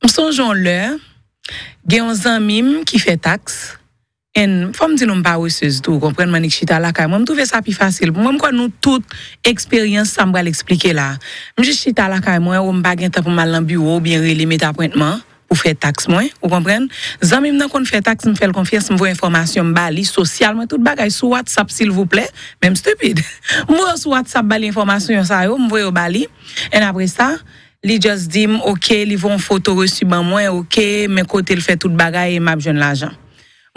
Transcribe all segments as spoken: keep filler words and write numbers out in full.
M sonje yon lè, gen yon zanmi m ki fè taks, and fò m di nou m paresez tou, ou konprann, m annik chita lakay mwen. M twouve sa pi fasil. Mwen, m kwè nou tout, eksperyans sa m pral eksplike la. M jis chita lakay mwen, ou m pa gen tan pou m al nan biwo oubyen rele mete apwentman pou fè taks mwen, ou konprann? Zanmi m nan konn fè taks, m fè l konfyans, m voye enfòmasyon m ba li, sosyal mwen, tout bagay sou WhatsApp, silvouplè, men m stupid. M voye sou WhatsApp ba li enfòmasyon sa yo, m voye yo ba li, and apre sa, li just di m, oke, li voye yon foto resi ban mwen, oke, men kote l fè tout bagay e m ap jwenn lajan.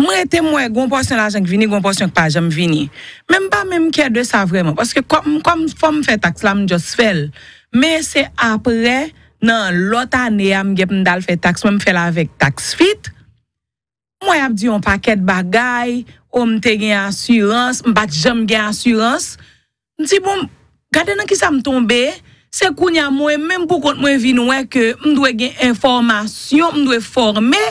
M rete, m wè, gon pòsyon lajan k vini, gon pòsyon k pa janm vini. Men m pa menm kè de sa vrèman, paske kòm, kòm fò m fè taks la, m just fè l. Men se apre, nan lòt ane a, m gen pou m t al fè taks mwen, m fè l avèk Tax Fit. M wè y ap di yon pakèt bagay, o, m te gen asirans, m pa t janm gen asirans. M di, bon, gade nan kisa m tonbe, se kounye a mwen menm pou kont mwen vin wè ke m dwe gen enfòmasyon, m dwe fòme,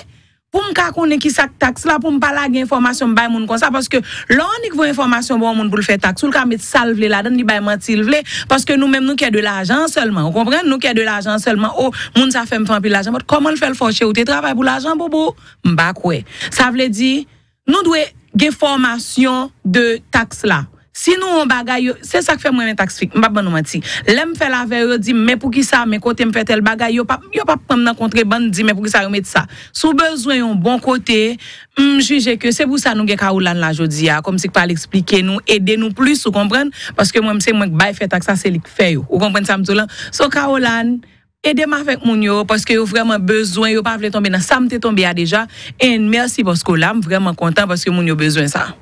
pou m ka konnen kisa k taks la, pou m pa lage enfòmasyon m bay moun konsa, paske lè w annik voye enfòmasyon ba yon moun pou l fè taks ou, l ka met sa l vle ladan l, li bay manti l vle, paske nou menm nou kè de lajan sèlman, ou konprann? Nou kè de lajan sèlman, o, moun sa fè m fè anpil lajan, but kòman l fè l fè w, cheri, ou te travay pou lajan, boubou? M pa kwè. Sa vle di, nou dwe gen fòmasyon de taks la. Si nou yon bagay, yo, se sa k fè m renmen Tax Fit, m p ap ban nou manti. Lè m fè l avè yo, yo di m, men poukisa, men kote m fè tèl bagay, yo p ap, yo p ap pran m nan kontrebann, di, men poukisa yo met sa. Si w bezwen yon bon kote, m jije ke se pou sa nou gen Caroline la jodi a, kòmsi k pral eksplike nou, ede nou plis, ou konprann? Paske mwen, se mwen k bay fè taks la, se li k fè yo. Ou konprann sa m di w lan? So, Caroline, ede m avèk moun yo, paske yo vrèman bezwen, yo pa vle tonbe nan sa m te tonbe a deja. And mèsi paske w la, m vrèman kontan paske moun yo bezwen sa.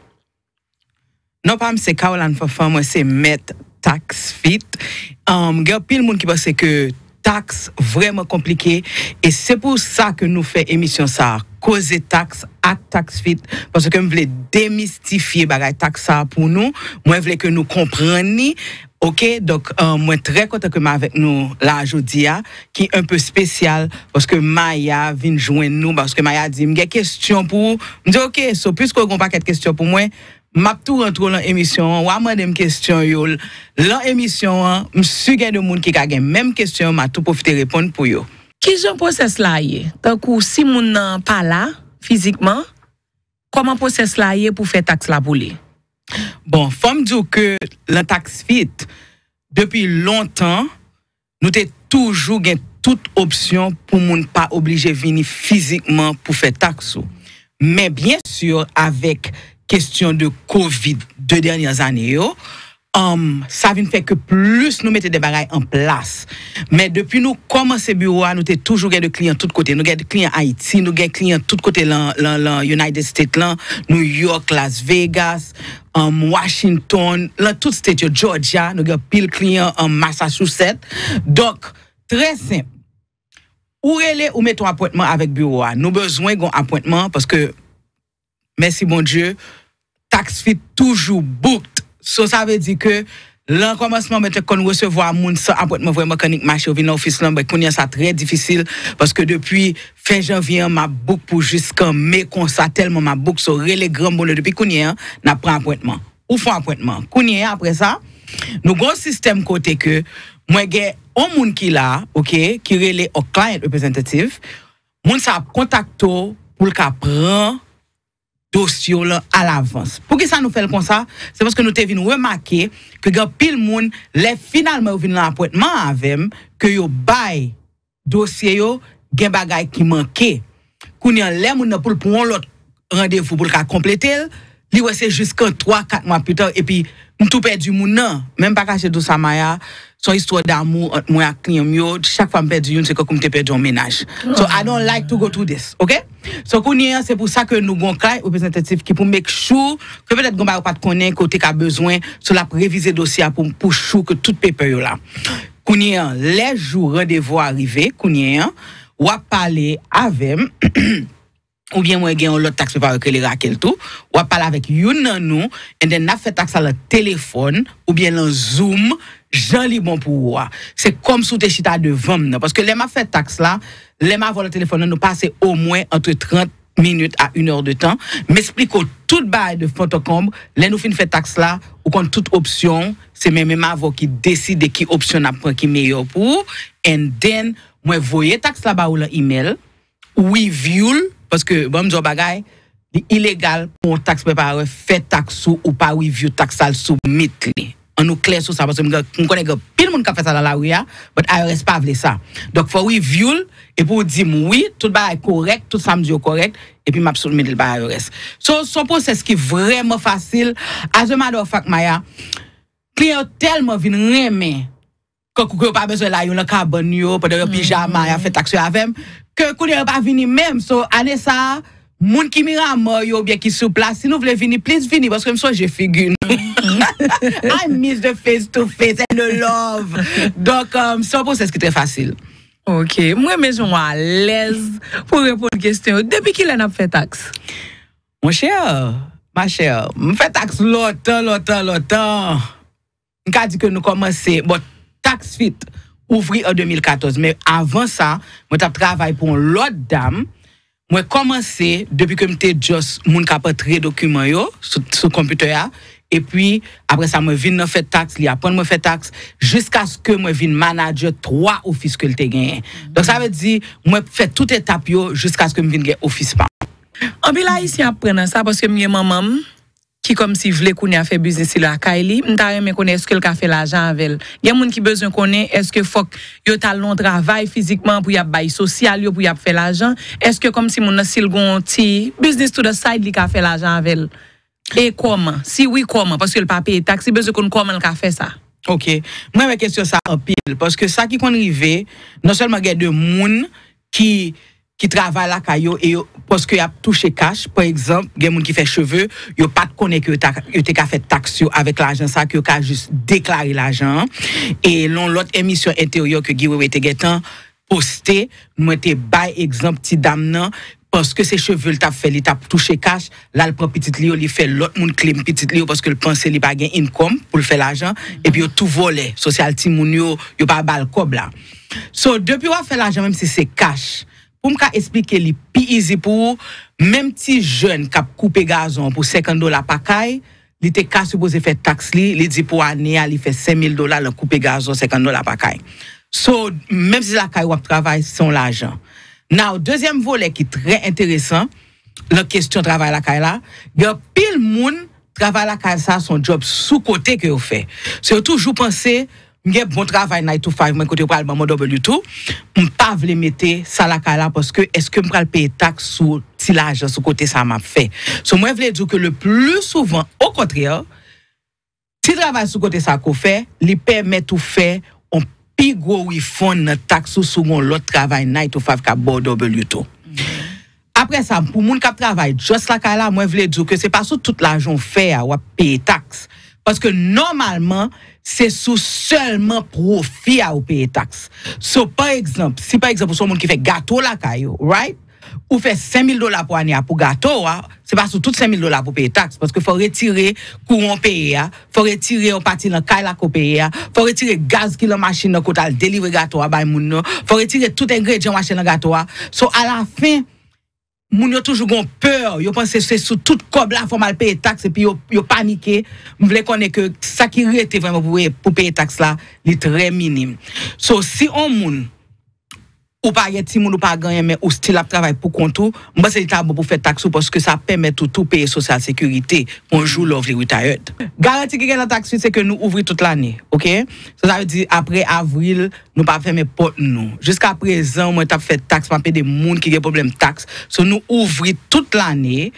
Non pa m se Caroline Fanfan, mwen se mèt Tax Fit. Um, gen anpil moun ki panse ke taks vrèman konplike, e se pou sa ke nou fè emisyon sa a, Koze Taks ak Tax Fit, paske m vle demistifye bagay taks sa a pou nou. Mwen vle ke nou konprann li. Oke, donk, euh, mwen trè kontan ke m avèk nou la jodi a, ki un peu spesyal, paske Maya vin jwenn nou, paske Maya di, "M gen kesyon pou ou." M di, "Oke, so, piske w gen yon pakèt kesyon pou mwen, m ap tou rantre w lan emisyon an, w a mande m kesyon yo l-, lan emisyon an, m si gen de moun ki ka gen menm kesyon yo, m a tou pwofite reponn pou yo." Kijan pwosès la ye? Tankou si moun nan pa la, fizikman, kòman pwosès la ye pou fè taks la pou li? Bon, fò m di w ke lan Tax Fit, depi lontan, nou te toujou gen tout opsyon pou moun pa oblije vini fizikman pou fè taks ou. Men byen si, avèk kesyon de kovid de dènyè ane yo, um, sa vin fè ke plis nou mete de bagay an plas. Men depi nou kòmanse biwo a, nou te toujou gen de kliyan tout kote. Nou gen de kliyan Ayiti, nou gen kliyan tout kote lan, lan, lan United States lan, New York, Las Vegas, um, Washington, lan tout state yo, Georgia, nou gen pil kliyan, um, Massachusetts. Donk, trè senp. Ou rele, ou mete yon apwentman avèk biwo a. Nou bezwen gen yon apwentman paske, mèsi Bondye, Tax Fit toujou booked. So, sa vle di ke lan kòmansman, mwen te konn resevwa moun san apwentman vrèman k annik mache, yo vin nan ofis lan, men kounye a sa trè difisil, paske depi fen janvye an, m ap book pou jiskan me konsa, tèlman m ap book. So, rele granmoun yo depi kounye a, n ap pran apwentman. Ou fè apwentman. Kounye a, apre sa, nou gen yon sistèm kote ke mwen gen yon moun ki la, oke, ki rele yon client representative. Moun sa ap kontakte w pou l ka pran dosye w lan alavans. Poukisa nou fè l konsa? Se paske nou te vin remake ke gen anpil moun, lè finalman yo vin lan apwentman avè m, ke yo bay dosye yo, gen bagay ki manke. Kounye a, lè moun nan pou l pran yon lòt randevou pou l ka konplete l, li wè se jiskan twa, kat mwa pita, epi m tou pèdi moun nan. Men m pa kache di w sa, Maya, se yon istwa damou ant mwen ak kliyan m yo. Chak fwa m pèdi youn, se kòmsi m te pèdi yon mennaj. So, I don't like to go through this, oke? So, kounye a, se pou sa ke nou gen yon client representative ki pou make sure ke petèt gen bagay ou pa t konnen ke w te ka bezwen, so l ap revize dosye a pou, pou sure ke tout paper yo la. Kounye a, lè jou randevou a rive, kounye a, w ap pale avè m, oubyen mwen gen yon lòt tax preparer ki rele Raquel tou, w ap pale avèk youn nan nou, and then n ap fè taks la lan telefòn, oubyen lan Zoom, jan li bon pou ou a. Se kòmsi w te chita devan m nan. Paske lè m ap fè taks la, lè m avè w lan telefòn nan, nou pase omwen ant trant minit a inè de tan. M eksplike w tout bagay de fond en comble. Lè nou fin fè taks la, ou konn tout opsyon. Se mwen menm avè w ki deside ki opsyon n ap pran ki meyè pou ou. And then, mwen voye taks la ba ou lan imèl. review l, paske, bon, m di w bagay, li ilegal pou yon tax preparer fè tax ou, ou pa review tax sa l soumit li. An nou klè sou sa, paske m gen, m konnen gen anpil moun k ap fè sa nan lari a, but I R S pa vle sa. Donk, fò w review l, epi w di m, wi, tout bagay kòrèk, tout sa m di yo kòrèk, epi m ap soumit li ba I R S. So, se yon pwosès ki vrèman fasil. As a matter of fact, Maya, kliyan yo tèlman vin renmen kankou ke yo pa bezwen la, yo nan kabann yo, pandan yo pijama, y ap fè tax yo avè m, ke kounye a yo pa vini menm. So, ane sa a, moun ki Miramar yo oubyen ki sou plas, si nou vle vini, please vini, paske m sonje figi nou. I miss the face to face and the love. Donk, um, se yon pwosès ki trè fasil. Ok, m renmen jan w alèz pou reponn kesyon yo. Depi kilè n ap fè tax? Monchè, machè, m fè tax lontan, lontan, lontan. M ka di ke nou kòmanse, bon, Tax Fit ouvri an de mil katòz, men avan sa, mwen t ap travay pou yon lòt dam. Mwen kòmanse depi ke m te just moun k ap antre dokiman yo sou, sou konpitè a, epi apre sa, mwen vin nan fè tax, li aprann mwen fè tax, jiskaske mwen vin manager twa ofis ke l te genyen. Donk, sa vle di, mwen fè tout etap yo jiskaske m vin gen ofis pa m. Anpil Ayisyen ap pran nan sa paske m gen manman m ki kòmsi vle kounye a fè biznis li lakay li, m ta renmen konnen èske l ka fè lajan avè l. Gen moun ki bezwen konnen èske fòk yo t al nan yon travay fizikman pou y ap bay sosyal yo, pou y ap fè lajan. Èske kòmsi moun nan, si l gen yon ti biznis to the side, li ka fè lajan avè l? E kòman? Si wi, kòman? Paske l pa peye taks, li bezwen konn kòman l ka fè sa. Ok. Mwen renmen kesyon sa anpil, paske sa ki konn rive, non sèlman gen de moun ki ki travay lakay yo e yo, paske y ap touche kach. Pa egzanp, gen moun ki fè cheve, yo pa t konnen ke yo ta, yo te ka fè taks yo avèk lajan sa, ke yo ka jis deklare lajan an. E nan yon lòt emisyon enteryè ke Guy Wewe te gentan poste, mwen te bay egzanp ti dam nan, paske se cheve l t ap fè, li t ap touche kach, l al pran pitit li yo, li fè lòt moun claim pitit li yo, paske l panse li pa gen income pou l fè lajan, epi yo tou vòlè, sosyal timoun yo, yo pa ba l kòb la. So, depi w ap fè lajan, menm si se kach, pou m ka esplike li pi easy pou ou, menm ti jèn k ap koupe gazon pou senkant dola pa kay, li te ka sipoze fè taks li, li di pou ane a, li fè senk mil dola nan koupe gazon, senkant dola pa kay. So, menm si se lakay w ap travay, se yon lajan. Now, dezyèm volè ki trè enteresan, nan kesyon travay lakay la, gen anpil moun, travay lakay sa se yon djòb sou kote ke yo fè. So, yo toujou panse, m gen bon travay nine to five mwen kote yo pral ban mwen W two, m pa vle mete sa lakay la paske èske m pral peye taks sou ti lajan sou kote sa m ap fè? So, mwen vle di w ke le pli souvan, okontrè, ti travay sou kote sa ke w fè, li pèmèt ou fè yon pi gwo refund nan taks ou si w gen yon lòt travay nine to five k ap ba w W two. Apre sa, pou moun k ap travay just lakay la, mwen vle di w ke se pa sou tout lajan w fè a w ap peye taks. Paske nòmalman, se sou sèlman pwofi a ou peye taks. So, pa egzanp, si pa egzanp ou se yon moun ki fè gato lakay ou, right? Ou fè senk mil dola pou ane a pou gato a, se pa sou tout senk mil dola pou peye taks, paske fò w retire kouran w peye a, fò w retire yon pati nan kay la ke w peye a, fò w retire gaz ki nan machin nan kote w al delivre gato a bay moun nan, fò w retire tout engredyan w achte nan gato a. So, alafen, moun yo toujou gen pè, yo panse se sou tout kòb la fò m al peye taks, epi yo, yo panike. M vle konnen ke sa ki rete vrèman pou, pou peye taks la, li trè minim. So, si yon moun, ou pa gen timoun, ou pa gen anyen, men ou still ap travay pou kont ou, m panse li ta bon pou fè taks ou, paske sa pèmèt ou tou peye sosyal sekirite pou yon jou lè w vle retired. Garanti ki gen nan Tax Fit, se ke nou ouvri tout lane, ok? So, sa vle di, apre avril, nou pa fèmen pòt nou. Jiska prezan, mwen t ap fè taks, m ap ede moun ki gen pwoblèm taks. So, nou ouvri tout lane.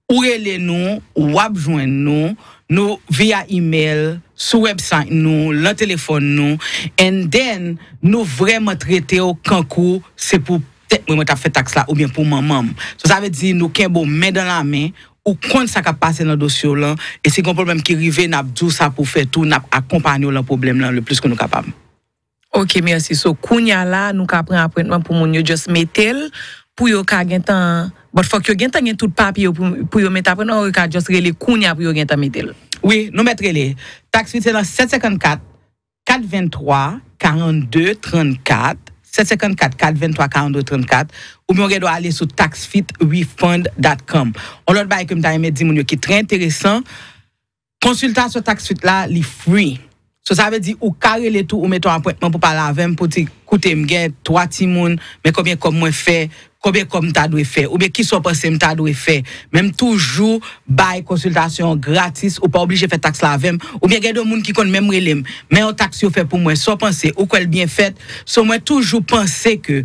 Ou rele nou, w ap jwenn nou, nou via email, sou website nou, nan telefòn nou, and then nou vrèman trete w kankou se pou tèt mwen, mwen t ap fè taks la, oubyen pou manman m. So, sa vle di nou kenbe w men dan la men, ou konn sa k ap pase nan dosye w lan, e si gen yon pwoblèm ki rive, n ap di w sa pou w fè tou, n ap akonpanye w lan pwoblèm lan le plis ke nou kapab. Ok, mèsi. So, kounya la, nou ka pran apwentman pou moun yo just mete l, pou yo ka gentan, but fòk yo gentan gen tout papye yo pou, pou yo mete apwentman, ou yo ka just rele kounya pou yo gentan mete l. Wi, nou mèt rele. Tax Fit se nan sèt senkannkat, kat venntwa, karannde trannkat, sèt senkannkat, kat venntwa, karannde trannkat, oubyen ou gen dwa ale sou tax fit refund dot com. Yon lòt bagay ke m ta renmen di moun yo ki trè enteresan, konsiltasyon Tax Fit la, li free. So, sa vle di, ou ka rele tou, ou mete yon apwentman pou pale avè m, pou di, koute, m gen twa timoun, men konbyen kòb mwen fè, konbyen kòb m ta dwe fè, oubyen kisa w panse m ta dwe fè. Men m toujou bay konsiltasyon gratis, ou pa oblije fè taks la avè m, oubyen gen de moun ki konn menm rele m, men yon taks yo fè pou mwen, sa w panse, ou kwè l byen fèt? So mwen toujou panse ke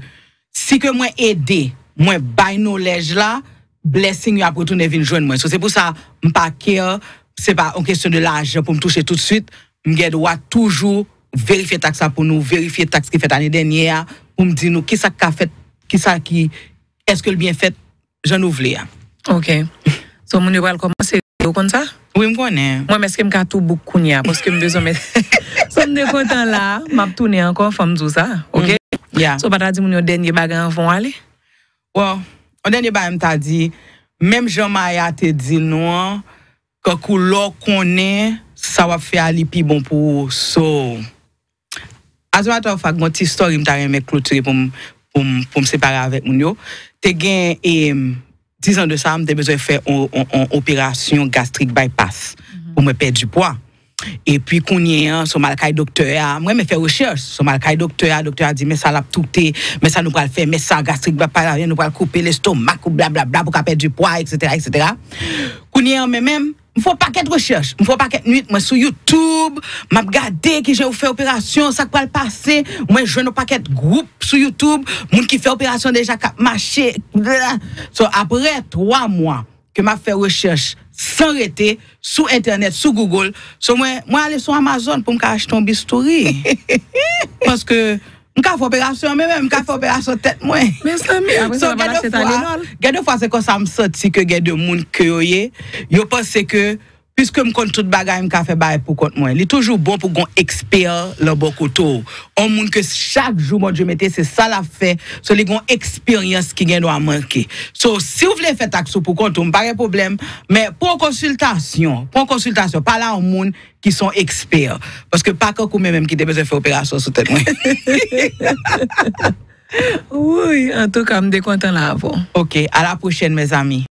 si ke mwen ede, mwen bay knowledge la, blessing yo ap retounen vin jwenn mwen. So se pou sa m pa care, se pa yon kesyon de lajan pou m touche toutswit, m gen dwa toujou verifye taks la pou nou, verifye taks ki fèt ane dènye a, pou m di nou kisa k ka fèt, kisa ki, èske l byen fèt, jan nou vle a. Ok. So moun yo pral kòmanse, ou konn sa? Wi, m konnen. Mwen, èske m ka tou bouk kounye a? Paske m bezwen met. So m te kontan la, m ap tounen ankò, fò m di w sa. Ok? Yeah. So pa ta di moun yo dènye bagay anvan w ale? Well, yon dènye bagay m ta di, menm jan Maya te di nou an, kankou lè w konnen sa w ap fè a li pi bon pou ou. So, as a matter of fact, gon ti story m ta renmen klotire pou m pou m pou m separe avèk moun yo. Te gen e, dizan de sa, m te bezwen fè on, on, on operasyon gastrik bypass pou mwen pèdi pwa. Epi kounye an, so m al kay doktè a, mwen renmen fè rechèch. So m al kay doktè a, doktè a di men sa l ap toute, men sa nou pral fè, men sa gastrik bypass la, nou pral koupe lestomak ou blablabla pou ka pèdi pwa, etsetera, etsetera. Kounye an, men menm, m fè yon pakèt rechèch, m fè yon pakèt nwit, mwen sou YouTube, m ap gade kijan yo fè operasyon, sa k pral pase, mwen jwenn yon pakèt gwoup sou YouTube, moun ki fè operasyon deja k ap mache. So apre twa mwa ke m ap fè rechèch san rete sou entènèt, sou Google, so mwen mwen ale sou Amazon pou m ka achte yon bistouri. Paske m ka fè operasyon men menm, m ka fè operasyon tèt mwen. Mezanmi, apre sa So w pral gen de achte fwa, Tylenol. Gen de fwa se konsa m santi ke gen de moun ke yo ye, yo panse ke piske m konn tout bagay, m ka fè bagay pou kont mwen. Li toujou bon pou gon ekspè lan bò kote w. On moun ke chak jou Bondye mete, se sa l ap fè. So li gon eksperyans ki gen dwa manke. So si w vle fè taks ou pou kont ou, m pa gen pwoblèm. Men pran konsiltasyon, pran konsiltasyon, pale a yon moun ki se yon ekspè. Paske pa kankou mwen menm ki te bezwen fè operasyon sou tèt mwen. Wi, antouka, m te kontan la avè w. Ok, à la prochaine, mes amis.